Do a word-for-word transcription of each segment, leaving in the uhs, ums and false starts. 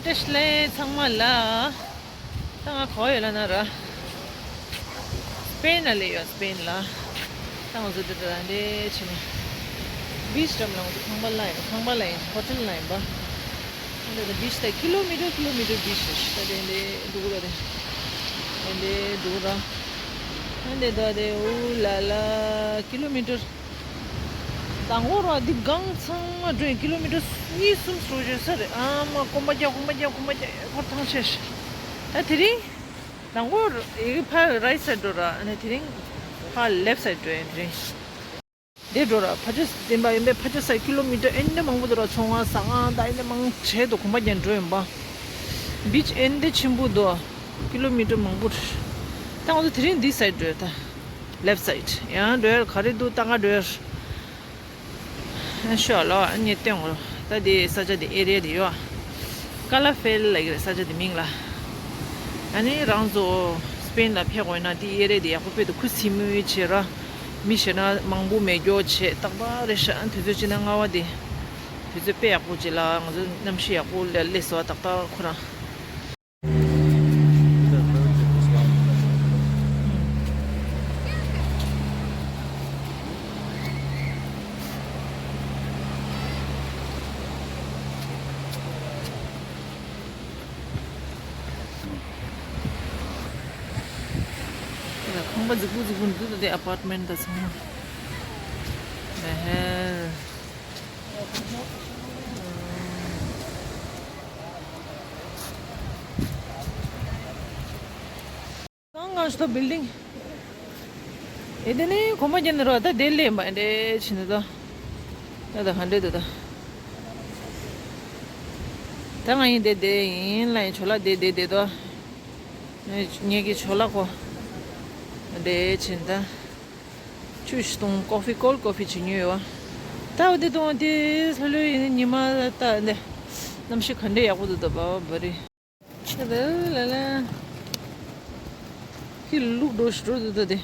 བཀྲ་ཤིས་བདེ་ལེགས་ཚང་མ་ལ། ད་ང་ག་པར་ཡོད་ལབ་ན་ར། སྤེན་ལ་སླེབས་ཡོད། སྤེན་ལ། ད་ང་ཚོ་འདི་འདྲ་འདྲ་བྱས་ནས། བིཆ་འགྲམ་ལ་ང་ཚོ་ཁང་པ་ལ་ཡིན། ཁང་པ་ལ་ཡིན། ཧོ་ཊེལ་ལ་ཡིན་པ། འདི་ད་བིཆ་ད་ཀི་ལོ་མི་ཊར་ཀི་ལོ་མི་ཊར་བིཆ་རེད། ད་དེ་འདི་འདུག་ར་དེ། དེ་འདི་འདུག་ར། ཨ་འདི་ད་དེ་འུ་ལ་ལ་ཀི་ལོ་མི་ཊར། མདང་དགོང་ར་འདི་སྒང་ཚང་མ་འགྲོ་ཡིན། ཀི་ལོ་མི་ཊར་གཉིས་གསུམ་འགྲོ་བྱོས་ས་རེད། ཨ་མ་གོམ་པ་རྒྱག་གོམ་པ་རྒྱག་གོམ་པ་རྒྱག་ཡ་ཁོར་ཐང་ཆད་ཤག་ད་དེ་རིང་མདང་དགོང་ཡི་གེ་ཕར་རའིཊ་སའིཌ་འགྲོ་ར། ཨ་ནི་དེ་རིང་ཕར་ལེཕ་སའིཌ་འགྲོ་ཡིན་དེ་རིང་། འདི་འགྲོ་ར་ཕ་ཆ་སྟེང་པ་ཡིན་པས། ཕ་ཆ་སའིཌ་ཀི་ལོ་མི་ཊར་ཨེ་འདྲ་མང་པོ་འདུག་ར། ཚོང་ཁང་ཟ་ཁང་ད་ཨེ་འདྲ་མང་བྱས་འདུག་གོམ་པ་རྒྱག་འགྲོ་ཡིན་པ། བིཆ་ཨེ་འདྲ་ཆེན་པོ་འདུག་ཀི་ལོ་མི་ཊར་མང་པོ་རེད། ད་ང་ཚོ་དེ་རིང་འདི་སའིཌ་འགྲོ་ཡ། ད་ལེཕ་སའིཌ་ཡང་འགྲོ་ཡ་ག་རེ་འདུག་ད་ག་འགྲོ་ཡ། ཨ་ཤོ་ལོ་ཨ་ནི་སྟོན་གོ་ད་དེ་ས་ཆ་དེ་ཨེ་རི་ཡ་དེ་ཡོད། ཀ་ལ་ཧྥེལ་ལབ་ཀྱི་རེད་ས་ཆ་དེ་མིང་ལ། ཨ་ནི་རང་ཚོ་སྤེན་ལ་ཕེབས་དགོས་ན་དེ་ཨེ་རི་ཡ་དེ་ཡག་པོ་དཔེ་འདུག་ཁུ་སིམ་མེ་བྱས་ར། མི་ཞེ་ན་མང་པོ་མེད་རྒྱུ་བྱས་རྟག་པར་རེད་ཤག་དུས་ཚོད་ཕྱི་ཟླ་ལྔ་པ་དེ། དུས་ཚོད་དཔེ་ཡག་པོ་བྱས་ལ་ང་ཚོ་གནམ་གཤིས་ཡག་པོ་ལ་སླེབས་སོང་ཏག་ཏག་ཁོ་རང་། ཁང་པ་རྫིག་པོ་རྫིག་པོ་འདུག་ད་དེ་ཨ་པར་ཊི་མེན་ཊི་ད་ཚང་མ། ཨ་ཧེ། གང་གང་ཞིག་ཏོ་བིལ་ཌིང་། ཨེ་དེ་ནི་གོམ་པ་རྒྱག་ནི་རོ་ད་དེ་ལས་མ་འདྲེ་ཕྱིན་ནི་ཏོ། ད་ད་ཧ་འདྲེ་འདུག་ད། ད་ང་ཡིན་དེ་དེ་ཡིན་ལ་ཡིན་ཆོ་ལ་དེ་དེ་དེ་ཏོ། ངས་ངས་ཀྱི་ཆོ་ལ་ཁོ། འདྲེ་ཕྱིན་ད། ཆུ་ཞིག་བཏུང་ཀོ་ཕི་ཀོལ་ཀོ་ཕི་བྱེད་ཉོས་ཡོད་བ། ད་འོ་དེ་བཏུང་དེ་ལྷོད་ལྷོད་ཡིན་ཉི་མ་ད་འདི། གནམ་གཤིས་ག་འདྲེ་ཡག་པོ་འདུག་ད་བ་བ་རེད། ད་ལ་ལ། ཁྱི་ལུག་འགྲོ་ཞིག་འགྲོ་འདུག་ད་དེ།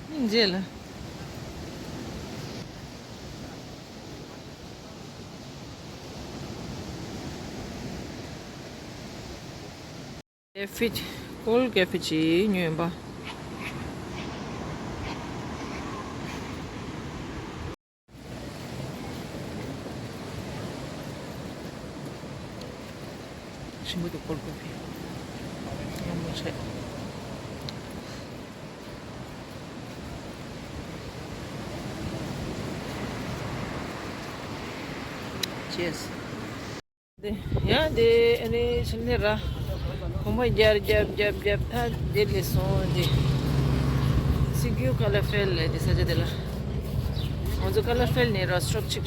སྙིང་རྗེ་ལ། ཀེ་ཧྥེ་ཅིག་ཀོལ་ཀེ་ཧྥེ་ཅིག་ཉོས་པ། ཞིམ་པོ་འདུག་ཀོལ་ཀོ་ཕི། ཡང་མོ་ཆེ། ཅེས། དེ་ཡང་དེ་ཨ་ནི་ཕྱིན་ནས་ར། གོམ་པ་རྒྱབ་རྒྱབ་རྒྱབ་རྒྱབ་ད་དེ་ལས་སོང་དེ། སི་ཀིའུ་ཀ་ལ་ཧྥེལ་ལས་དེ་ས་ཆ་དེ་ལ། ང་ཚོ་ཀ་ལ་ཧྥེལ་ནས་ར་སི་ཊོབ་ཅིག་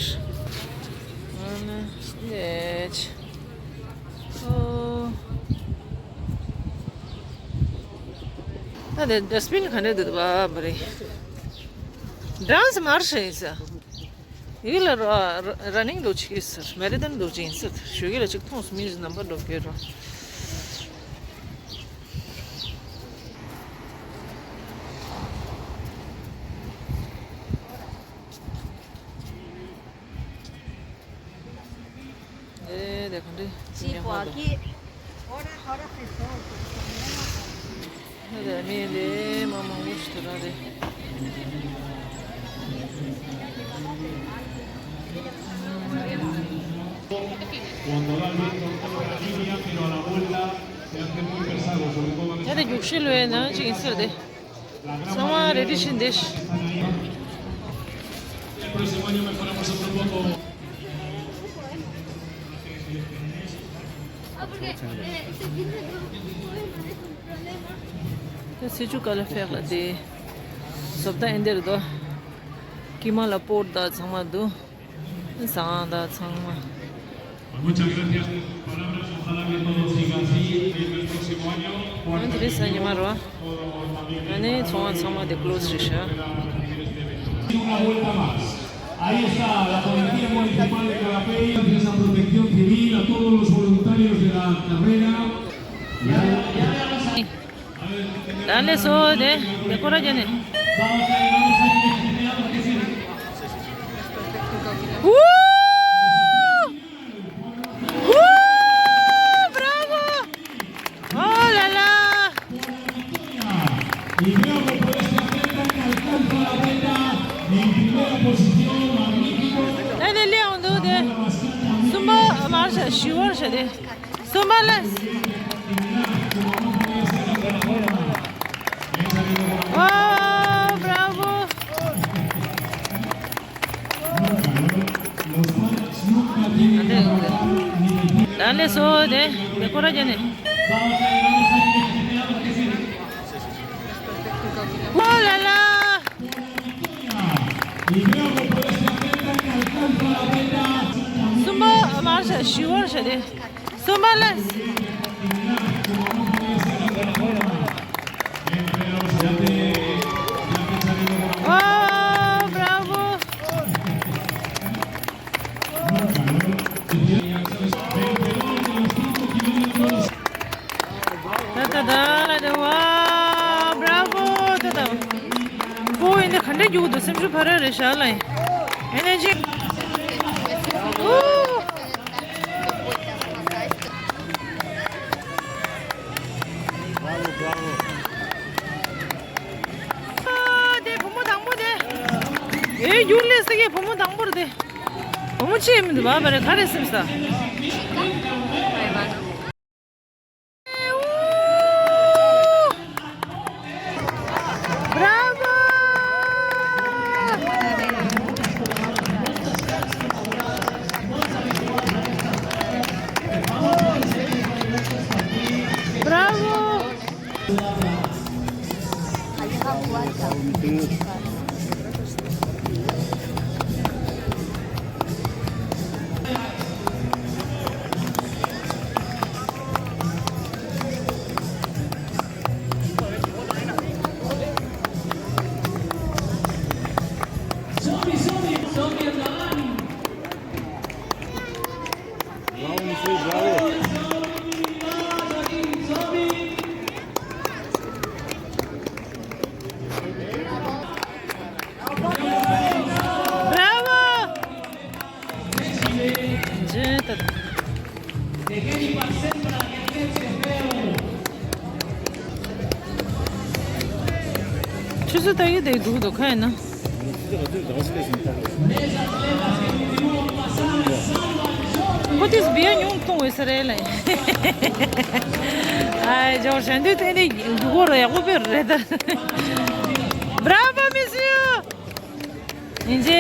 ཨ་ནི་དེ། ཨོ། ད་དེ་ཌ་སི་པིན་ག་འདྲ་འདུག་པ་མ་རེད། ཌན་སི་མར་ཤེ་ཡིན་ས། ཡིག་ལ་ར་ར་ར་ནིང་འདུག་ཅིག་ཡིན་ས། མེ་ར་ཐོན་འདུག་ཅིག་ཡིན་ས། ཞོགས་ཀས་ལ་ཅིག་མཐོང་སོང་མི་རྣམ་པ་འགྲོ་གི་ར། ཨེ་དེ་ག་འདྲ་ཅི་པ་ཀི། ཨེ་དེ་མི་དེ་མ་མང་པོ་ཞིག་འདུག་ར་རེད། ད་དེ་རྒྱུགས་ཤིང་ལོས་ནང་ཅིག་ཡིན་ས་རེད། ཚང་མ་རེ་ཌི་ཞིག་འདེ་ཤི། ད་སི་ཀིའུ་ཀ་ལ་ཧྥེལ་ལ་དེ་བཟོ་ལྟ་ཨེ་འདྲ་རེད་དོ། ཀི་མ་ལ་པོར་ད་ཚང་མ་འདུག་ཟངས་དང་ཚང་མ། Muchas gracias por tus palabras. Ojalá que todo siga así en el próximo año. ཨ་ནི་དེ་རིང་གཟའ་ཉི་མ་རེད་བ། ཨ་ནི་ཚོང་ཁང་ཚང་མ་དེ་ཀློ་སི་རེད་ཤག Una vuelta más. Ahí está la Policía Municipal de Carapey. Gracias a Protección Civil, a todos los voluntarios de la carrera. ད་ལས་སོ་དེ་དེ་ཁོ་ར་ཅན་ནི། ཨུ། ཞི་བར་བྱ་སྟེ། གསུམ་པ་ལ། ཨོ། Bravo. ད་ལས་སོ་དེ་དེ་ཁོ་ར་ཅན་ནི། ཨོ་ལ་ལ། གསུམ་པ་མར་བྱ་ཞི་བར་བྱ་སྟེ། གསུམ་པ་ལ། ཨོ། Bravo. ད་ད་ད་ལ་དེ་བ། Bravo. ད་ད། ཨོ་ཡིན་ད་ག་འདྲ་རྒྱུག་འདུག་སེམས་ཤུགས་འཕར་རེ་རེ་བཞག་ལ་ཡིན། Energy. ཨོ། ཨ་དེ་བུ་མོ་དང་པོ་དེ། ཨེ་རྒྱུག་ལས་སི་ཀའི་བུ་མོ་དང་པོ་རེད་དེ། བུ་མོ་ཆེ་མི་འདུག་བ་བ་རེད་ག་རེ་སེམས་ས། Bravo! Bravo! Bravo! ཆུ་ཚོད་ལྟ་གི་འདུག་འདུག་ཁ་ཡིན་ན། ཁོ་དེས་བི་ཡ་ཉུང་གཏོང་འོས་ས་རེད་ལ། ཨའི་ཇོར་ཞན་དུས་དེ་ནི་འདུག་གོ་ར་ཡག་པོ་བེར་རེད་ད། Bravo, miss you. ཡིན་ཅེ།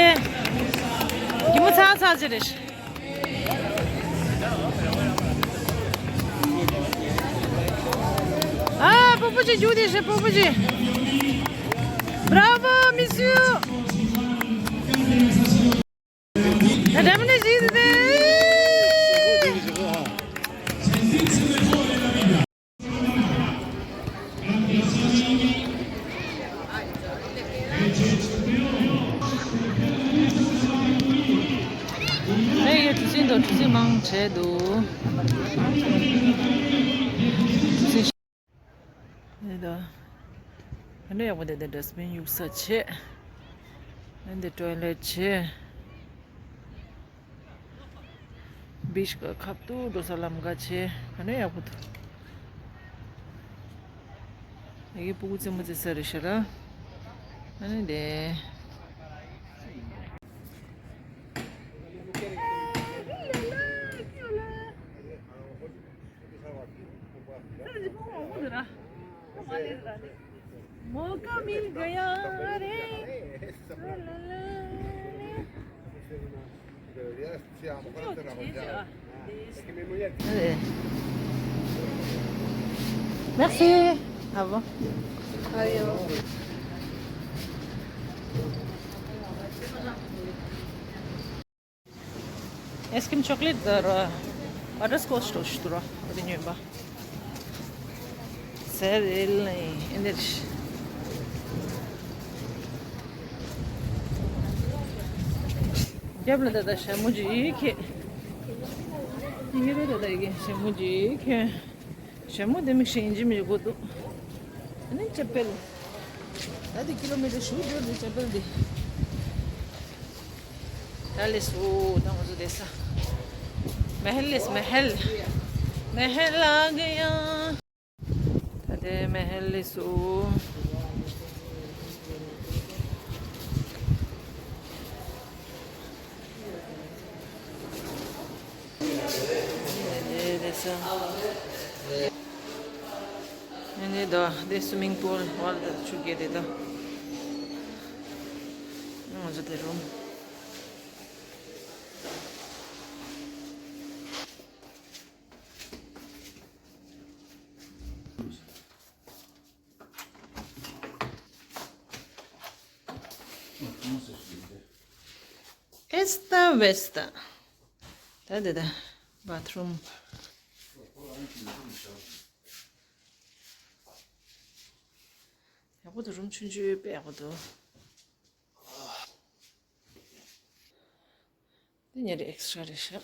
གི་མོ་ཚ་ཚ་ཅེ་རེད། ཨ་པོ་པོ་ཅེ་རྒྱུག་དེ་ཤེ་པོ་པོ་ཅེ། Bravo, miss you. ད་འདྲ་མི་ནི་ཞིག་དེ། ཨེ་ཡ་གྲུ་གཟིངས་དང་གྲུ་གཟིངས་མང་བྱས་འདུག་གྲུ་གཟིངས་ཨེ་ད། ཨ་ནི་ཡག་པོ་དེ་དེ་ཌ་སི་བིན་གཡུག་ས་བྱས། ཨ་འདི་ཊོའི་ལེཊ་བྱས། བིཆ་ག་ཁབ་ཏུ་འགྲོ་ས་ལམ་ཀ་བྱས། ཨ་ནི་ཡག་པོ་འདུག་ཨ་ཡེ་སྤུ་གུ་རྩེད་མོ་རྩེ་ས་རེད་ཤག་ལ། ཨ་ནི་དེ། मौका मिल गया रे। ला, ला, ला, ला। Merci. Au revoir. Ice cream, chocolate དང་བ་ཊར་སི་ཀོ་ཆི་འདྲ་ཞིག་འདུག་ར། འོ་དེ་ཉོས་པ། ཟེར་ཨེ་ལེ་ཨེ་འདིར། རྒྱབ་ལ་ད་ལྟ་ཞྭ་མོ་ཅིག་ཁྱེར། ཉེ་རུ་ད་ལྟ་ཡི་གེ་ཞྭ་མོ་ཅིག་ཁྱེར། ཞྭ་མོ་དེ་མིག་ཤེས་ཡིན་གཅིག་མིན་གཅིག་དགོས་འདུག་ཨ་ནི་ཅ་པེལ། ད་དེ་ཀི་ལོ་མི་ཊར་ཞུ་འགྲོ་འདུག་ཅ་པེལ་དེ། ད་ལས་སུ་ད་ང་ཚོ་བསྡད་ས། महल ལས་महल། महल आ गया। ད་དེ་महल ལས་སུ། ཨ་ནི་ད་དེ་སུ་མིང་པུལ་བར་དུ་ཆུ་རྐྱལ་དེ་ད། ང་ཚོ་དེ་རུམ། Esta vesta. ད་དེ་ད་བ་ཐི་རུམ། ཡག་པོ་འདུག་རུམ་ཆུང་ཆུང་དཔེ་ཡག་པོ་འདུག་འདི་ཉེ་རེ་ཨེག་སི་ཊ་ར་རེད་ཤག་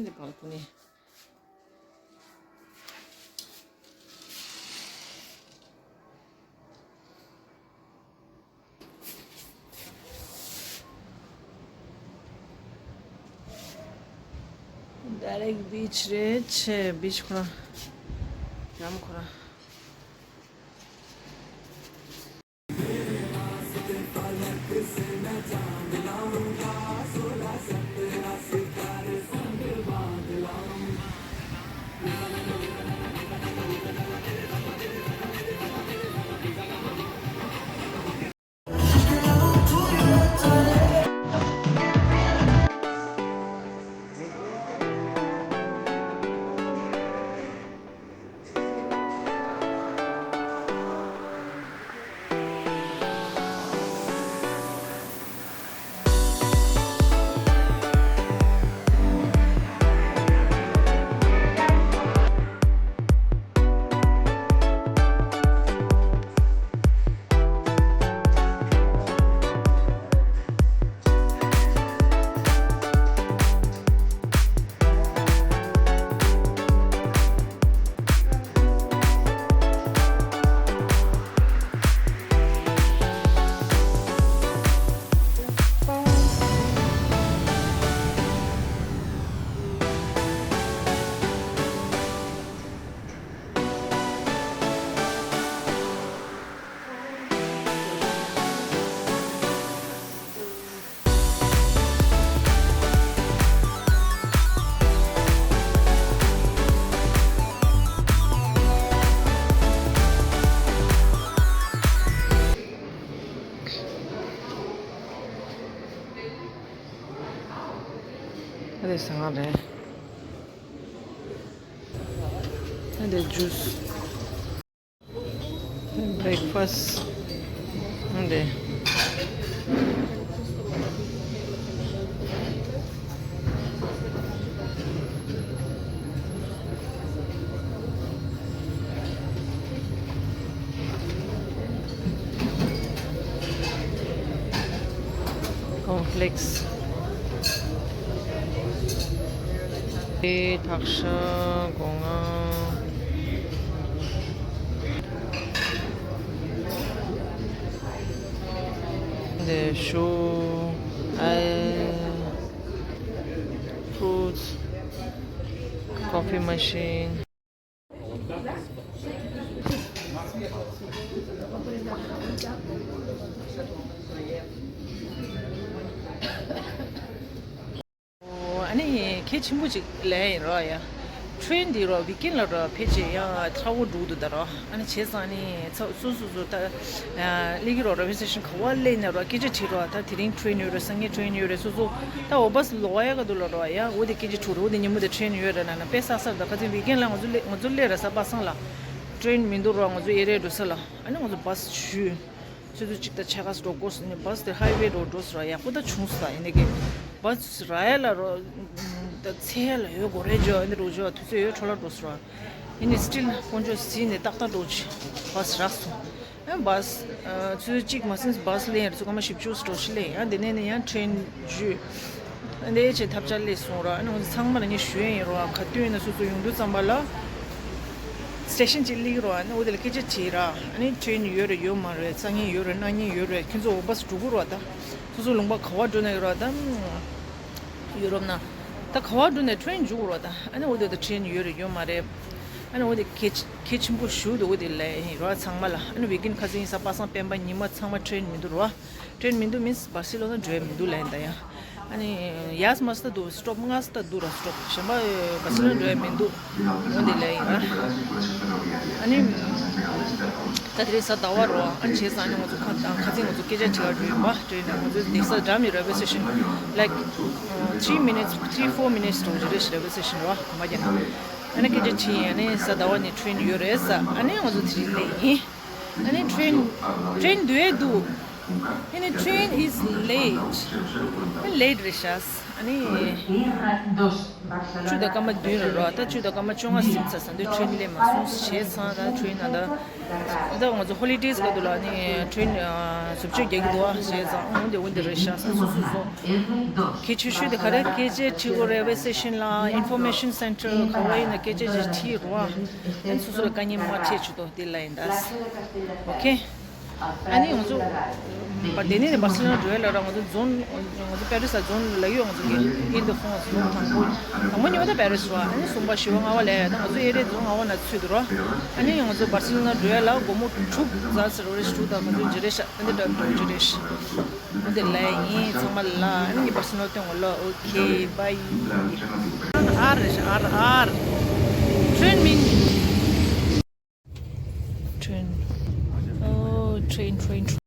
འདི་བལ་ཀོ་ནི། ཌའི་རེག་བྷི་ཆི་རེད། ཆེ་བྷི་ཆི་ཁོ་རང་། ཡམ་ཁོ་རང་། ཨ་དེ་ཟ་ཁང་རེད། ཨ་དེ་ཇུས། བྷེག་ཕ་སི། འདི། ཀོན་ཕི་ལེག་སི། དེ་ཐག་ཤ་སྒོ་ང་། འདི་ཞུ། ཨེ། ཕུ་རུ་ཊི། ཀོ་ཕི་མ་ཤིན། ཨ་ནི་གལ་ཆེན་པོ་ཅིག་ལབ་ཡིན་རོགས་ཡ། ཊེ་རེན་འདི་རོགས་ཝིག་ཨེན་ལ་རོགས་ཕལ་ཆེར་ཡང་ཚ་བོ་འགྲོ་འདུག་ད་རོགས། ཨ་ནི་བྱས་ཙང་ཨ་ནི་ཚ་སོ་སོ་སོ་ད་སླེབས་ཀྱི་རོགས། རེ་ཇི་སི་ཊེ་ཤན་ག་བ་སླེབས་ནས་རོགས་སྐད་ཆ་དྲིས་རོགས། ད་དེ་རིང་ཊེ་རེན་ཡོད་རེད། སང་ཉིན་ཊེ་རེན་ཡོད་རེད། སོ་སོ་ད་འོ་བྷ་སི་ལོག་ཡ་ག་འདུག་ལ་རོགས་ཡ། འོ་དེ་སྐད་ཆ་དྲིས་རོགས། འོ་དེ་ཉིན་མོ་དེ་ཊེ་རེན་ཡོད་རེད་ན་ན་དཔེ་བསགས་བསགས་ད་ཁ་སང་ཝིག་ཨེན་ལ་ང་ཚོ་སླེབས་ང་ཚོ་སླེབས་ར་ས་པ་སངས་ལ་ཊེ་རེན་མི་འདུག་རོགས། ང་ཚོ་ཨེ་རི་ཡ་འགྲོ་ས་ལ་ཨ་ནི་ང་ཚོ་བྷ་སི་ཞུས། ཆུ་ཚོད་གཅིག་དང་ཕྱེད་ཀ་ཙམ་འགྲོ་དགོས་ཟེར་ནས་བྷ་སི་དེ་ཧའི་ཝེ་འགྲོ་འགྲོ་ཟེར་བ་ཡག་པོ་ད་བྱུང་སོང་། ད་ཡིན་ནའི་གི་བྷ་སི་རག་ཡ་ལ་རོ་ད་ཚད་ལ་ཡོད་དགོས་རེད་ཇོ། ཨ་ནི་རོ་ཇོ་དུས་ཚོད་ཡོད་འཕྲོ་བརླག་འགྲོ་ཟེར་བ་ཡིན་ནའི་སི་ཊིལ་དཀོན་མཆོག་གཟིགས་ནས་ཏག་ཏག་འགྲོ་ཅི་བྷ་སི་རག་སོང་། ཨ་བྷ་སི་ཆུ་ཚོད་གཅིག་མ་ཟིན་བྷ་སི་ལེན་ཡ་རེད། ཚོད་སྐར་མ་བཞི་བཅུ་འགྲོ་ཤི་ལེན་ཡ། འདི་ནས་ནི་ཡང་ཊེ་རེན་ཇུས་འདི་ཆེ་ཐབས་ཆག་ལས་སོང་ར། ཨ་ནི་ང་ཚོ་ཚང་མ་ལ་ངས་ཞུ་ཡ་ཡིན་རོ། ག་དུས་ཡིན་ན་སོ་སོ་ཡོང་དུས་ཙམ་པ་ལ་སི་ཊེ་ཤན་གཅིག་སླེབས་ཀྱི་རོ། ཨ་ནི་འོ་དེ་ལ་སྐད་ཆ་དྲིས་ར། ཨ་ནི་ཊེ་རེན་ཡོད་རེད་ཡོད་མ་རེད། སང་ཉིན་ཡོད་རེད་གནངས་ཉིན་ཡོད་རེད། ཁྱོད་ཚོ་འོ་བྷ་སི་འགྲོ་གི་རོ། ད་སོ་སོ་ལུང་པ་ག་བ་འགྲོ་ན་ཡོད་རོ། ད་ཡུ་རོབ་ན་ད་ག་བ་འགྲོ་ནས་ཊེ་རེན་འཇུག་རོ། ད་ཨ་ནི་འོ་དེ་ད་ཊེ་རེན་ཡོད་རེད་ཡོད་མ་རེད། ཨ་ནི་འོ་དེ་གལ་གལ་ཆེན་པོ་ཞུ་འདུག་འོ་དེ་ལས་ཡིན་རོ་ཚང་མ་ལ། ཨ་ནི་ཝིག་ཨེན་ཁ་སང་ཡིན་ས་པ་སངས་སྤེན་པ་ཉི་མ་ཚང་མ་ཊེ་རེན་མི་འདུག་རོ། ཊེ་རེན་མི་འདུག་མིན་སི་བར་སི་ལོ་ན་འགྲོ་ཡ་མི་འདུག་ལབ་ཡིན་ད་ཡ། ཨ་ནི་ཡས་མ་སྟ་འདུག་སི་ཊོབ་ལྔ་སྟ་འདུག་ར། སི་ཊོབ་གཞན་པ་བ་སི་ལོ་ན་འགྲོ་ཡ་མི་འདུག་འོ་འདི་ལས་ཡིན་ར། ཨ་ནི་ད་དེ་རིང་གཟའ་ཟླ་བ་རོ། ཨ་ནི་བྱས་ཙང་ནི་ང་ཚོ་ཁ་ཁ་སང་ང་ཚོ་སྐད་ཆ་དྲི་བ་འགྲོ་ཡིན་པ། དྲིས་ནས་ང་ཚོ་དེ་ས་འགྲམ་ཡི་རེ་ཟར་ཝེ་ཤན་ལའིཀ་ཐི་རི་མི་ནིཊ་སི་ཐི་རི་ཕོར་མི་ནིཊ་སི་འགྲོ་གི་རེད། རེ་ཟར་ཝེ་ཤན་རོ་མ་རྒྱག་ན། ཨ་ནི་སྐད་ཆ་དྲིས་ཡིན། ཨ་ནི་གཟའ་ཟླ་བ་ནས་ཊེན་ཡོད་རེད་ཟེར། ཨ་ནི་ང་ཚོ་དེ་རིང་སླེབས་ཡིན། ཨ་ནི་ཊེན་ཊེན་འདུག་ཨེ་འདུག་ཨ་ནི་train is late. ཨ་ནི་ལེཊ་རེད་ཤག་ཨ་ནི་བཅུ་དང་སྐར་མ་བདུན་རེད་རོ། ད་བཅུ་དང་སྐར་མ་བཅོ་ལྔ་ཟིན་ཚར་ས་འདི་ཊེན་སླེབས་མ་སོང་། བྱས་ཙང་ད་ཊེན་ནང་ད་ད་ང་ཚོ་ཧོ་ལི་ཌེ་སི་སྐབས་དུ་ལ་ནི་ཊེན་བཟོ་བཅོས་རྒྱག་གི་འདུག་ཨ། བྱས་ཙང་འོན་ཏེ་འོན་ཏེ་རེད་ཤག་སོ་སོ་སོ་གལ་ཆེ་ཤོས་དེ་ག་རེ། སྐད་ཆ་དྲི་དགོས་རེ་ཟར་ཝེ་ཤན་ལ་ཨིན་ཕོར་མེ་ཤན་སེན་ཊར་ག་བ་ཡིན་ན་སྐད་ཆ་ཅིག་དྲིས་རོགས་ཨ། ཨ་ནི་སོ་སོ་ལ་དཀའ་ངལ་མ་འཕྲད་ཆེད་དུ་དེ་ལ་ཡིན་ད། ཨོ་ཁེ། ཨ་ནི་ང་ཚོ་བ་དེ་ནས་ནི་བར་སི་ལོ་ན་འགྲོ་ཡ་ལ་ར། ང་ཚོ་ཛོན་ང་ཚོ་པེ་རི་སི་ལ་ཛོན་ལ་ཡོད། ང་ཚོ་གི་ཨིལ་ཌི་ཕོ་རན་སི་ཛོན་དང་པོ་དང་པོ་གཉིས་པ་ད་པེ་རི་སི་ར། ཨ་ནི་གསུམ་པ་བཞི་པ་ལྔ་པ་ལ་ཡ་ད་ང་ཚོ་ཨེ་རི་ཡ་ཛོན་ལྔ་པ་ན་ཚུད་འདུག་ར། ཨ་ནི་ང་ཚོ་བར་སི་ལོ་ན་འགྲོ་ཡ་ལ་སྒོར་མོ་དྲུག་ཙམ་ཟེར་བ་རེད། དྲུག་དང་ང་ཚོ་འཇི་རེད་ཤག་ཨ་ནི་འདྲ་འགྲོ་འཇི་རེད་ཤག་འོ་དེ་ལ་ཡིན། ཚང་མ་ལ་ཨ་ནི་བར་སི་ལོ་ན་སྟོན་གོ་ལ། ཨོ་ཁེ་བྷའི། ཨར་རེད་ཤག་ཨར་ཨར། ཊེན་མིང་། ཊེན། ཨོ་ཊེན་ཊེན་ཊེན།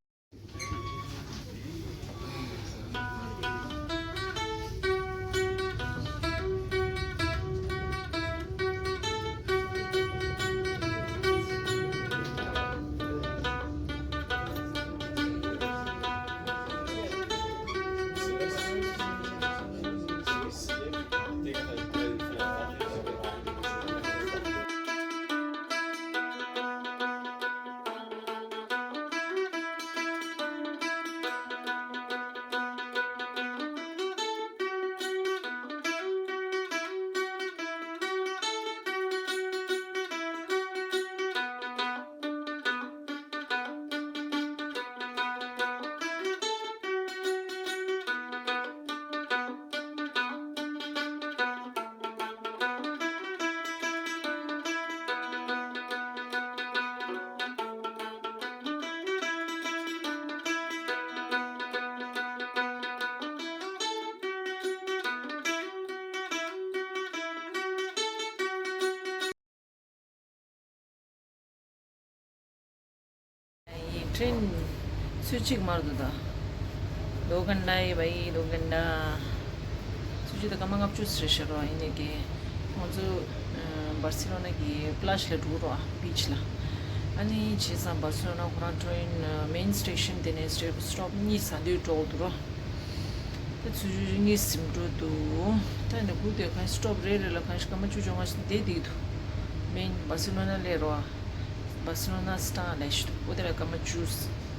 ཡི་ཊེན་ཚོད་གཅིག་མར་འདུག་ད། ལོ་གན་ཌ་ཡི་བ་ཡི་ལོ་གན་ཌ། ཚོད་གཅིག་ད་སྐར་མ་ལྔ་བཅུ་ཙམ་རེད་ཤག་རོ། ཡིན་ནའི་གི་ང་ཚོ་ཨ་བར་སི་ལོ་ན་གི་པི་ལཱ་ཤི་ལ་འགྲོ་རོ། བྷི་ཆི་ལ། ཨ་ནི་བྱས་ཙང་བར་སི་ལོ་ན་ཁོ་རང་ཊེན་མེན་སི་ཊེ་ཤན་དེ་ནས་སི་ཊོབ་གཉིས་ཟ་འདོད་འགྲོ་འདུག་རོ། ད་ཚོད་གཉིས་ཟིན་འགྲོ་འདུག་ད་ནི་སྒུག་དེ་གང་སི་ཊོབ་རེ་རེ་ལ་གང་ཞིག་སྐར་མ་བཅུ་བཅོ་ལྔ་ཞིག་བསྡད་བསྡད་འདུག་མིན་བར་སི་ལོ་ན་སླེབས་རོགས། བར་སི་ལོ་ན་སི་ཊ་ལ་ཞིག་འདུག་འོ་དེ་ལ་སྐར་མ་བཅུ་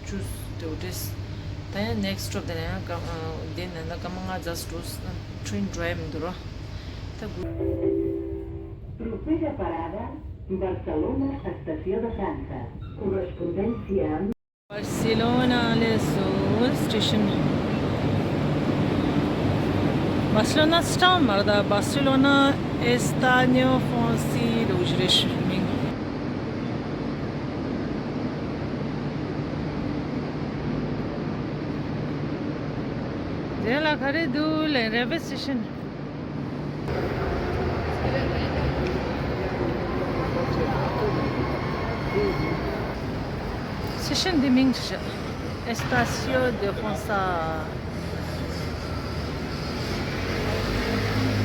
བཅུ་འགྲོ་འདྲེས། ད་ཡང་ནེག་སི་ཊོབ་དེ་ལ་ཡང་སྐར་མ་དེ་ནས་ན་སྐར་མ་ལྔ་ཙམ་འགྲོ། ཊེན་འགྲོ་ཡ་མི་འདུག་རོ། ད་སྒུག Próxima parada, Barcelona, Estación de França. Correspondência. Barcelona le Sol Station. Barcelona Star མར་ད་Barcelona Estadio Fonsi ལོ་ཇི་རེ་ཤི་མིང་། དེ་ལ་ག་རེ་འདུག་ལེ་railway station། སི་ཊེ་ཤན་འདི་མིང་ཅི་ཤག Estación de Fonsa།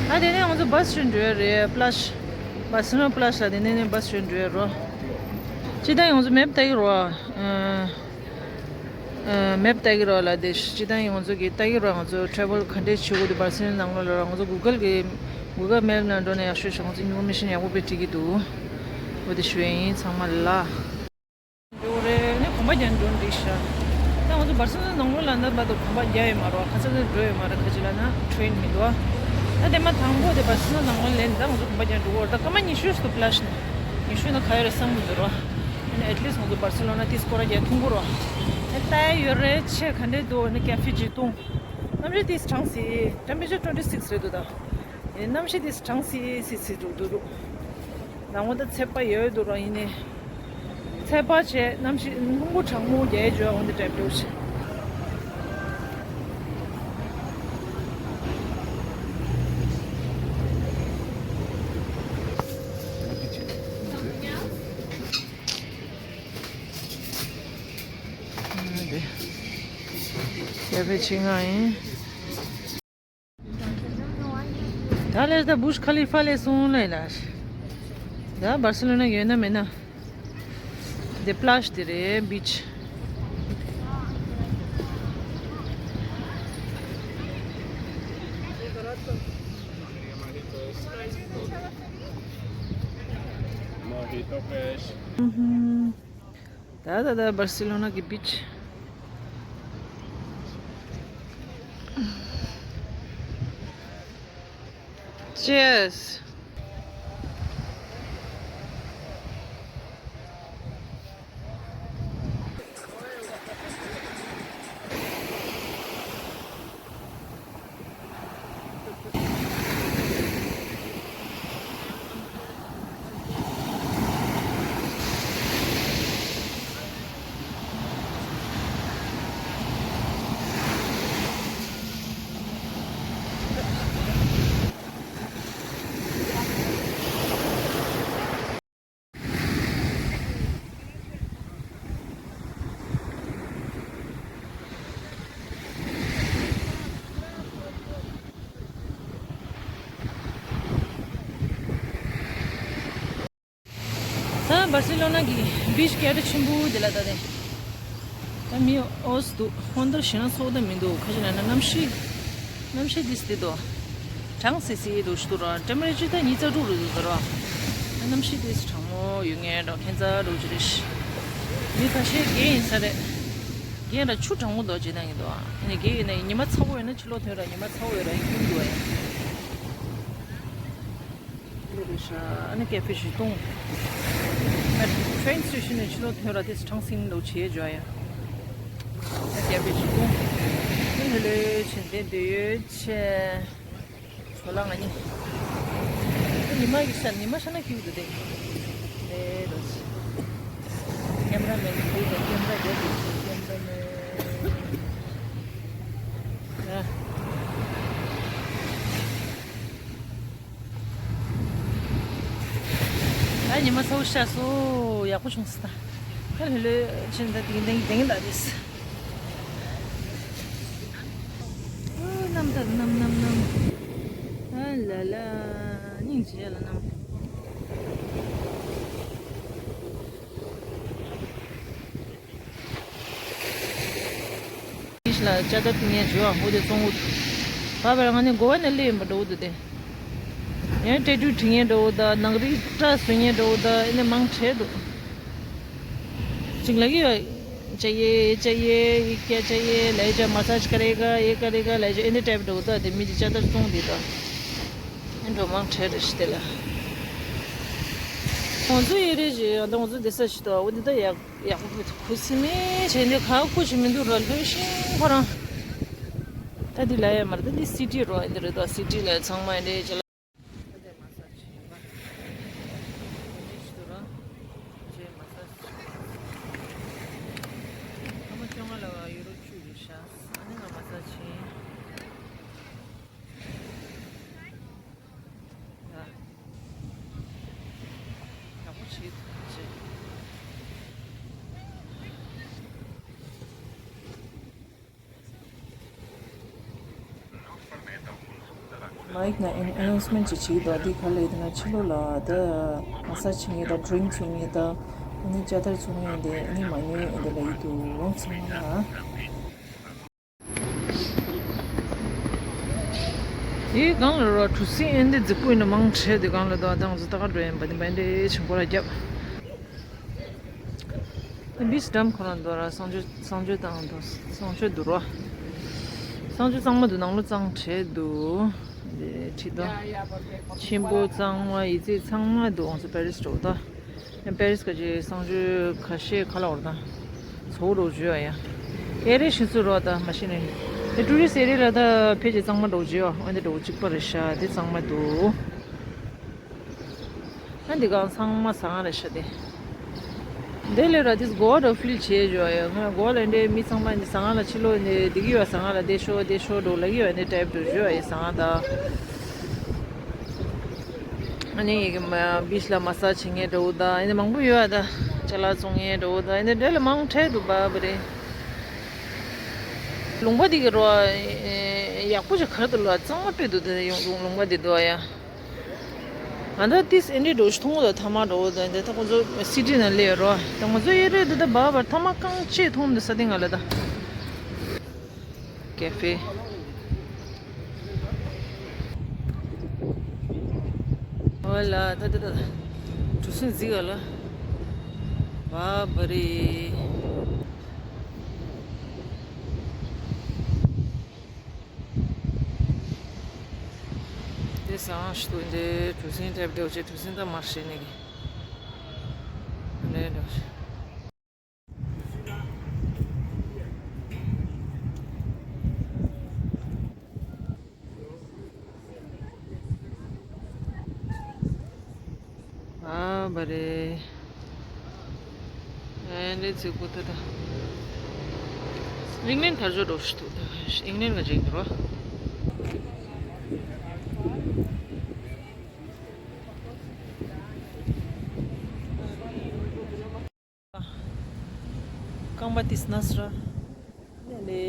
ཨ་དེ་ནས་ང་ཚོ་བྷ་སི་ཞིག་འགྲོ་ཡ་རེད། པི་ལཱ་ཤི། བྷ་སི་ནོ་པི་ལཱ་ཤི་ལ་དེ་ནས་ནས་བྷ་སི་ཞིག་འགྲོ་ཡ་རོ། ཅི་ད་ང་ཚོ་མེབ་ལྟ་གི་རོ། ཨ། མེབ་ལྟ་གི་རོགས་ལ་དེ་སྤྱི་བཏང་ཡིན་ང་ཚོ་གི་ལྟ་གི་རོགས། ང་ཚོ་ཊེ་བལ་ག་འདྲས་བྱེད་དགོས་འདུག་བར་སེང་ནང་ལོགས་ལ་རོགས། ང་ཚོ་གུ་གལ་གི་གུ་གལ་མེབ་ནང་འགྲོ་ན་ཡག་ཤོས་ཤག་ང་ཚོ་ཨིན་ཕོར་མེ་ཤན་ཡག་པོ་དཔེ་སྤྲད་ཀྱི་འདུག་འོ་དེ་ཞུ་ཡ་ཡིན་ཚང་མ་ལ། འགྲོ་རེད་ནི་གོམ་པ་རྒྱག་འགྲོ་འགྲིག་ཤག་ད་ང་ཚོ་བར་སེང་ནང་ལོགས་ལ་ན་བར་དུ་གོམ་པ་རྒྱག་ཡོད་མ་རོགས། ཁ་ཚ་ཚ་འགྲོ་ཡོད་མ་རེད། ཁ་ཅིག་ལ་ན་ཊེན་མི་འདུག་ད་དེ་མ་དང་པོ་དེ་བར་སེང་ནང་ལོགས་ལ་ན་ད་ང་ཚོ་གོམ་པ་རྒྱག་འགྲོ་གི་རེད། ད་སྐར་མ་ཉི་ཤུ་ཙམ་པི་ལཱ་ཤི་ནས་ཉི་ཤུ་ན་ག་ཡོད་རེད་བསམ་གི་འདུག་རོགས། ཨ་ནི་at least ང་ཚོ་བར་སེ་ལོ་ན་དེ་སྐོར་ར་རྒྱག་ཐུང་གུ་རོ། ཨ་ལྟ་ཡ་ཡོད་རེད། ཆེ་ག་འདྲས་འདུག་ཨ་ནི་ཀེ་ཧྥེ་ཅིག་བཏུང་། གནམ་གཤིས་དེ་གྲང་སི། temperature twenty six རེད་འདུག་ད། ཨེ་གནམ་གཤིས་དེ་གྲང་སི་སི་སི་འདུག་འདུག་འདུག་ནང་ངོ་ད་ཚད་པ་ཡོད་འདུག་རོ། ཡིན་ནའི་ཚད་པ་བྱས་གནམ་གཤིས་རླུང་བུ་གྲང་མོ་རྒྱག་ཡ་འཇོག་འོང་དེ་འདྲས་འདུག་ཤི། ཡ་ཕེ་ཆི་ང་ཡིན། ད་ལས་ད་བུར་ཇ་ཁ་ལི་ཧྥ་ལས་སོང་ལས་ལ། ད་སྦར་སི་ལོ་ན་ཡོད་ན་མེད་ན། དེ་པི་ལེ་ཇི་དེ་རེད། བི་ཆི། Mojito fresh. ད་ད་ད་སྦར་སི་ལོ་ན་གི་བི་ཆི། Cheers. ད་སྦར་སི་ལོ་ན་གི་བི་ཆི་སྐད་གྲགས་ཆེན་པོ་དེ་ལ་ད་དེ། ད་མི་འོས་འདུག་ཧོན་ད་ཞེ་ན་སོག་ད་མི་འདུག་ཁ་ཅིག་ན་ན་གནམ་གཤིས། གནམ་གཤིས་དེ་སྟེ་དོ། གྲང་སི་སི་འདུག་ཞུ་དུ་ར་ཊེམ་པེ་རེ་ཅར་ད་ཉི་ཤུ་རྩ་དྲུག་རུ་འདུག་ཟེར་ར། ད་གནམ་གཤིས་དེ་གྲང་མོ་ཡོད་ངེས་འགྲོ་ཁྱད་མཚར་འགྲོ་ཅི་རེད། མི་ཁ་ཤས་རྒན་ཡིན་ས་རེད། རྒན་ར་ཆུ་གྲང་མོ་འདུག་ཅེ་ན་ཡིན་འདུག་ཨ་ནི་རྒན་ཡིན་ན་ཉི་མ་ཚ་བོ་ཡོད་ན་ཕྱི་ལོགས་ཐོན་ར་ཉི་མ་ཚ་བོ་ཡོད་ར་ཡིན་ཀུན་འདུག་ཨ། འདི་རེད་ཤག་ཨ་ནི་ཀེ་ཧྥེ་བཞི་སྟོང་། ཨ་ཊེན་སི་ཊེ་ཤན་ནས་ཕྱི་ལོགས་ཐོན་ར་དེ་གྲང་སིང་ལོ་བྱེད་འཇོག་ཡ། ཨ་ཀེ་ཧྥེ་བཞི་སྟོང་། ཨ་ལེ་ལེ་ཕྱིན་དེ་འདོད་ཡོད་ཆེ། ཇོ་ལགས་ང་གཉིས། ཨ་ཉི་མ་གི་ཤ་ཉི་མ་ཤ་ན་ཁྱིའུ་འདུག་སྟེ། ཨེ་རོ་ཆེ། ཁེམ་ར་མེན་འདུག་སྟེ་ཁེམ་ར་རྒྱབ་འདུག་སྟེ་ཁེམ་ར་མེན། ཨ། ད་ཉི་མ་ཚ་བོ་ཤར་སོང་། ཡག་པོ་བྱུང་སོང་ད། ཁ་ལྷོད་ལྷོད་ཕྱིན་ད་དེང་དེང་དེང་ད་རེད། ཨ་གནམ་ད་གནམ་གནམ་གནམ། ཨ་ལ་ལ། སྙིང་རྗེ་ལ་གནམ། ལ་ཅ་དར་ཐུང་ཡན་བྱོས་ཨ་ཧོ་དེ་བཙོང་འུ། བ་བར་ང་ནི་གོ་བ་ནས་སླེབས་ཡིན་པ་འགྲོ་འུ་དུ་དེ། ཡང་ཏྲེ་ཏུ་ཁྲིད་ཡན་འགྲོ་འུ་ད་ནག་རིགས་སྐྲ་བཟོ་ཡན་འགྲོ་འུ་ད་ཨེ་ནི་མང་ཁྲེལ་འདུག་ཅིག་ལ་གི་ཡོད། ཅ་ཡེ་ཅ་ཡེ་ཡི་ཀྱ་ཅ་ཡེ་ལ་ཅ་མ་སཱཇ་ཀ་རེ་ག་ཡེ་ཀ་རེ་ག་ལ་ཅ་ཨེ་ནི་ཏེབ་འགྲོ་འུ་ད་དེ་མི་དེ་ཅ་དར་བཙོང་དེ་ད། ཨེ་འགྲོ་མང་ཁྲེལ་རེ་ཞི་དེ་ལ། ང་ཚོ་ཡེ་རེ་ཞི་ཡང་ད་ང་ཚོ་དེ་ས་ཞི་ད་འོ་དེ་ད་ཡག་ཡག་པོ་ཁུ་སིམ་མེ་བྱས་འདི་ཁ་ཁུ་ཞིག་མི་འདུག་ར་ལྷོད་ཤིང་ཁོ་རང་། ད་འདི་ལ་ཡ་མར་ད་འདི་སི་ཊི་རོ་འདི་རེད་ད་སི་ཊི་ལ་ཚང་མ་འདི་ཅ་ལག་ད་འདི་མ་ས་ཆེན་པ། འདི་ཞིག་ཏུ་ར། ཇེ་མ་ས་ཆེན་པ། ཁ་མ་ཅོ་ང་ལ་བ་ཡུ་རོ་བཅུ་རེད་ཤག་ཨ་ནི་ང་མ་ས་ཆེན། ཡག་པོ་བྱེད་ཐུབ་ཅེས། མའིག་ནང་ཨེ་ནའུན་སི་མེན་ཊི་ཅིག་བྱེད་ཀྱི་འདུག་འདི་ག་ལ་ཡོད་ན་ཕྱི་ལོགས་ལ་ད་མ་སཱཇ་བྱེད་མཁན་དང་ཌི་རིང་བཙོང་མཁན་དང་ཨ་ནི་ཅ་དར་བཙོང་མཁན་དེ་ཨ་ནི་མ་ཉོས་ཨེ་འདི་ལ་ཡིད་དུ་འོང་ཚང་མ་ལ། དེའི་སྒང་ལ་རོ་གྲུ་གཟིངས་ཨེ་འདི་རྫིག་པོ་ཡིན་ན་མང་ཆེ་དེ་སྒང་ལ་དོ་ཨ་དང་ཟི་ཏ་ག་འགྲོ་ཡིན་པ་དེ་བན་དེ་ཆེན་པོ་ལ་རྒྱབ། དེ་བིས་ཌམ་ཁོ་རང་དོ་ར་གསང་སྤྱོད་གསང་སྤྱོད་དང་དོ་གསང་སྤྱོད་དུ་རོ། གསང་སྤྱོད་གཙང་མ་དུ་ནང་ལོ་གཙང་བྲལ་དུ། དེ་ཁྲིད་དོ། ཆེན་པོ་གཙང་མ་ཡིད་ཚིམ་ཚང་མ་དུ་འོང་སོ་པེ་རིས་འགྲོ་དོ། ཡང་པེ་རིས་ཁ་ཅིག་གསང་སྤྱོད་ཁ་ཤས་ཁ་ལ་བར་དང་། ཚོ་རོགས་བརྗོད་ཡ། ཨེ་རེ་ཤི་སུ་རོགས་དང་མ་ཤི་ནས། ཨེ་ཊུ་རི་སི་ཨེ་རི་ལ་ད་ཕལ་ཆེར་གཙང་མ་འགྲོ་བརྗོད་ཡ་འོན་ཏེ་འགྲོ་གཅིག་པ་རེད་ཤག་དེ་གཙང་མ་འདུག་ཨ་འདི་གང་ཚང་མ་ཟ་ཁང་རེད་ཤག་དེ། འདི་ལས་ར་དེ་གོ་བ་འགྲོ་ཕིལ་བྱེད་བརྗོད་ཡ་ང་གོ་བ་ལ་འདྲེ་མི་ཚང་མ་འདི་ཟ་ཁང་ལ་ཕྱི་ལོགས་འདི་འདི་གི་ཡོད་ཟ་ཁང་ལ་བསྡད་ཤོག་བསྡད་ཤོག་འགྲོ་ལ་གི་ཡོད་འདི་ཊེབ་འགྲོ་བརྗོད་ཡ་ཟ་ཁང་དང་། ཨ་ནི་ཡི་གེ་མ་བིས་ལ་མ་སཱཇ་བྱེད་མཁན་འདྲ་བོ་དང་ཨ་ནི་མང་པོ་ཡོད་ཨ་ད་ཅ་ལག་བཙོང་མཁན་འདྲ་བོ་དང་ཨ་ནི་འདྲ་ལ་མང་ཁྲལ་འདུག་པ་བ་རེད། ལུང་པ་འདི་གི་རོ། ཡག་པོ་ཅིག་གར་དུ་ལ་གཙང་མ་དཔེ་འདུག་དེ་ཡོང་ལུང་པ་འདི་འདུག་ཡ། ཨ་ད་ཏིས་ཨེ་འདྲའི་འགྲོ་ཤི་ཐུང་ངུ་ལ་ཐ་མ་འགྲོ་དང་དེ་ད་ཁོང་ཚོ་སི་ཊི་ནང་སླེབས་རོ། ད་ང་ཚོ་ཨེ་རེད་འདི་ད་བར་བར་ཐ་མ་རྐང་གཅིག་མཐོང་འདི་ས་སྟེང་ང་ལ་ད། ཀེ་ཧྥེ། ཨོ་ལ་ད་ད་ད། གྲུ་གཟིངས་གཟིགས་ག་ལ། བ་བ་རེ། དེ་སང་ཞུ་དུ་འདི་གྲུ་གཟིངས་འདྲ་བོ་ཅིག་གྲུ་གཟིངས་ད་མར་ཤེས་ནི་གི། ལེ་འདྲ་བོ་ཅིག་ཨ་བ་རེ། ཨེ་འདྲའི་ཚིག་པོ་ད་ད། ཨིང་ལན་དར་ཇོ་འགྲོ་ཤི་ཐུག་ད་ཨིང་ལན་ག་ཅིག་འགྲོ། རྐང་པ་ཏིས་ན་སྲ། ལེ་ལེ་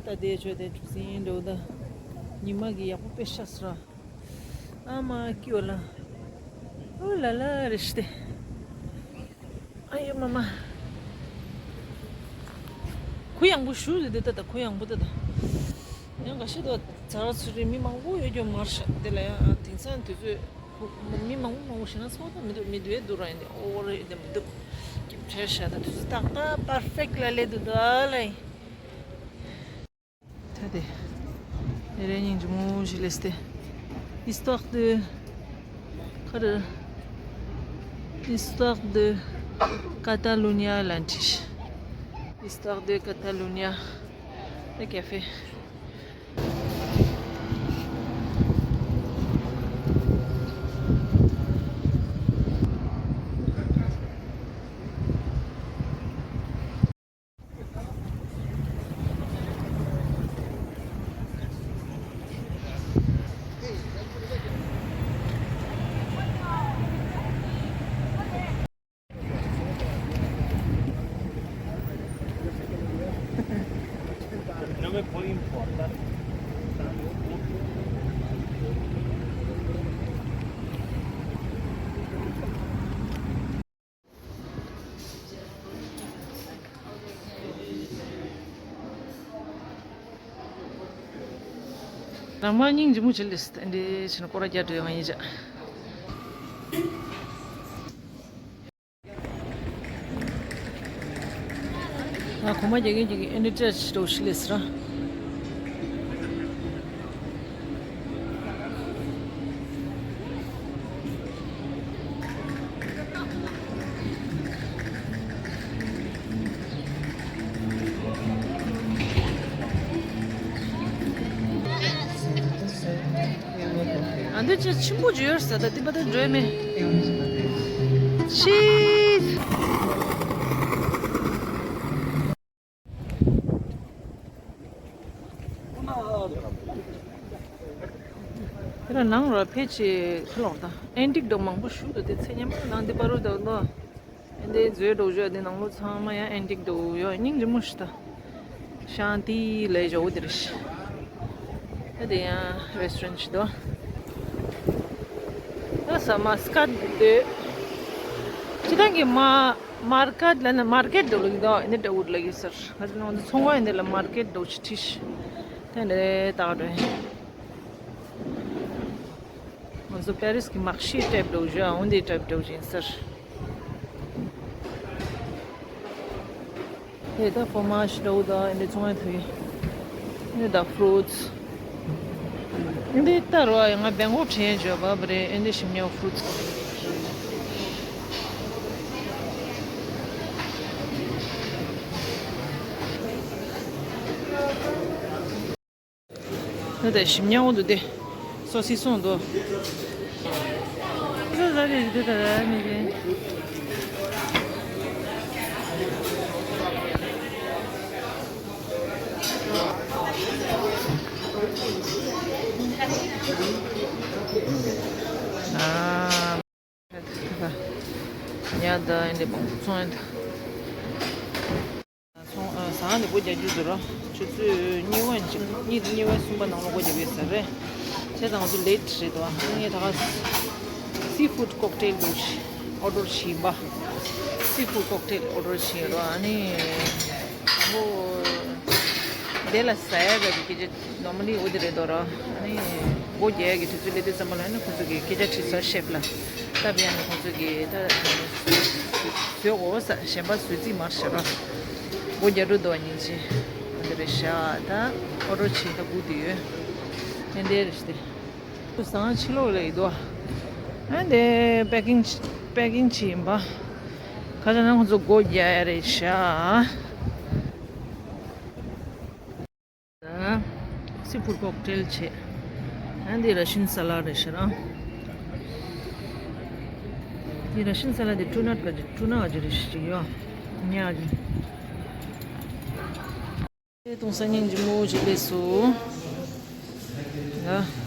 ད་དེ་ཆོས་དེ་གྲུ་གཟིངས་འགྲོ་ད། ཉི་མ་གི་ཡག་པོ་དཔེ་ཤ་སྲ། ཨ་མ་ཀིའོ་ལ། ཨོ་ལ་ལ་རེ་ཤི་ཏེ། ཨ་ཡེ་མ་མ། གུ་ཡངས་པོ་ཞུ་ཟེར་དེ་ད་ད་གུ་ཡངས་པོ་ད་ད། ཡང་ག་ཤེད་དུ་ཚ་བ་ཚུ་རེ་མི་མང་པོ་ཡོད་རྒྱུ་མར་ཤ་དེ་ལ་ཡང་དེང་སང་དུས་ཚོད། མི་མང་པོ་མང་པོ་ཞིག་ན་ཚོགས་དང་མི་འདུག་མི་འདུག་ཨེ་འདུག་ར་ཡིན་ཏེ་ཨོ་རེད་དེ་མི་འདུག་སྐྱིབས་ཁྲལ་བྱ་དང་དུས་ཚོད་ཏག་ཏག་པར་ཕེག་ལ་སླེབས་འདུག་ད་ལ་ཡིན། ད་དེ་ཨེ་རེ་སྙིང་རྗེ་མོ་ཞིག་སླེབས་ཏེ། Histoire de ག་རེ། Histoire de Catalonia ལ་འཁྲིད། Histoire de Catalonia ད་ཀེ་ཧྥེ། རང་མ་སྙིང་རྗེ་མོ་བྱེད་ལེ་སི་འདི་བྱས་ན་སྐོར་ར་རྒྱག་འགྲོ་ཡོང་ཡིན་ཅག་ང་གོང་མ་རྒྱག་གིན་རྒྱག་གིན་ཨེ་འདྲ་ཅག་ཞིག་འགྲོ་ཤི་ལེ་སི་ར། ཨ་འདི་ཅི་ཆེན་པོ་ཅིག་ཡོད་ས་ད་འདི་པ་ད་འགྲོ་མེད། ཤིས། དེ་ལ་ནང་ར་ཕལ་ཆེར་ཁ་ལོག་ད་ཨེན་ཏིག་འདྲ་མང་པོ་ཞུགས་འདུག་དེ་ཚེ་སྙན་པ་ནང་འདི་པ་རུ་འདུག་ལོ། ཨེ་འདི་མཛོད་འདྲ་བོ་ཡོད་དེ་ནང་ལོ་ཚང་མ་ཡང་ཨེན་ཏིག་འདྲ་བོ་ཡོད་སྙིང་རྗེ་མོ་ཞིག་ད། ཤང་ཏི་ལའི་ཇོ་བོ་དེ་རེད་ཤག་ད་དེ་ཡང་རེ་སི་ཊོ་རན་ཞིག་འདུག་ད་ས་མ་སི་ཀ་འདོད། སྤྱི་བཏང་གི་མ་མར་ཀེ་ཊི་ལ་ན་མར་ཀེ་ཊི་འགྲོ་ལ་གི་དོ་ཨེ་འདྲ་འགྲོ་འུར་ལ་གི་སར་ང་ཚོ་ནང་དུ་ཚོང་བ་ཨེ་འདྲ་ལ་མར་ཀེ་ཊི་འགྲོ་ཆི་ཁྲིས་དེ་འདྲ་ད་འགྲོ་ཡིན། ང་ཚོ་པེ་རིས་ཀྱི་མག་ཤི་ཊའིབ་འགྲོ་བཞིན་འོན་དེ་ཊའིབ་འགྲོ་བཞིན་སར། དེ་ད་ཕོ་མ་ཤི་འདྲ་བོ་དང་ཨེ་འདྲ་ཚོང་ཡ་ཐུག་ཡིན། འདི་ད་ཕུ་རུ་ཊི་སི། འདི་ལྟ་རོ་ཡ་ང་བེང་གོག་དྲན་བརྗོད་པ་བ་རེད་ཨེ་འདི་ཞིམ་ཉོ་ཕུ་རུ་ཊི་སི། ད་ལྟ་ཞིམ་ཉོ་འོང་འདུག་སྟེ། སོ་སི་སོང་འདུག་ཟ་ཟ་རེ་རེ་ད་ར་མི་རེ། ཉ་ད་ཨེ་འདྲ་བང་ཚོང་ཨེ་འདྲ། ཚོང་ཨ་ཟ་ ཨ་ནི་སྒོ་རྒྱག་རྒྱུ་འདུག་ར། ཆུ་ཚོད་གཉིས་པ་གཉིས་གཉིས་པ་གསུམ་པ་ནང་ལ་སྒོ་རྒྱག་གི་ཡོད་ས་རེད། བྱས་ཙང་ང་ཚོ་ལེ་ཊི་རེད་དོ། ཨ་ནི་ངས་ད་ག་སི་ཕུཌ་ཀོག་ཊེལ་འདུག་ཨོ་ཌར་བྱས་ཡིན་པ། སི་ཕུཌ་ཀོག་ཊེལ་ཨོ་ཌར་བྱས་ཡོད་ར། ཨ་ནི་དང་པོ་དེ་ལ་ཟ་ཡ་ག་གི་སྐད་ཆ་ནོར་མ་ལི་འོ་དེ་རེད་དོ་ར། ཨ་ནི་སྒོ་རྒྱག་ཡ་གི་དུས་ཚོད་སླེབས་དུས་ཙམ་པ་ལ་ཨ་ནི་ཁོང་ཚོ་གི་སྐད་ཆ་དྲིས་ས་ཤེབ་ལ་སྟབས་ཡག་ནས་ཁོང་ཚོ་གི་ད་བཟོས་འོ་ས་གཞན་པ་བཟོས་རྩིས་མ་བྱས་ར། སྒོ་རྒྱག་འགྲོ་འདུག་ཉིན་གཅིག་འདི་རེད་ཤག་ད་ཨོ་ཌར་བྱས་ད་སྒུག་བསྡད་ཡོད། ཨེ་འདི་རེད་ཤག་དེ། བཟང་ཕྱི་ལོགས་ལ་ཡོད་དོ། ཨ་འདི་པེ་ཀིང་པེ་ཀིང་བྱས་ཡིན་པ། ཁ་ཆ་ན་ཁོང་ཚོ་སྒོ་རྒྱག་ཡ་རེད་ཤག་ད་སི་ཕུཌ་ཀོག་ཊེལ་བྱས། ཨ་འདི་ར་ཤིན་ས་ལ་རེད་ཤག་ར། འདི་ར་ཤིན་ས་ལ་འདི་ཊུ་ནཊ་ག་ཅི་ཊུ་ན་ག་ཅི་རེད་ཤག་ཅིག་ཡོད། ཉ་ག་ཅི། ཨེ་གཏོང་ས་སྙིང་རྗེ་མོ་ཞིག་སླེབས་སོང་། ཡ།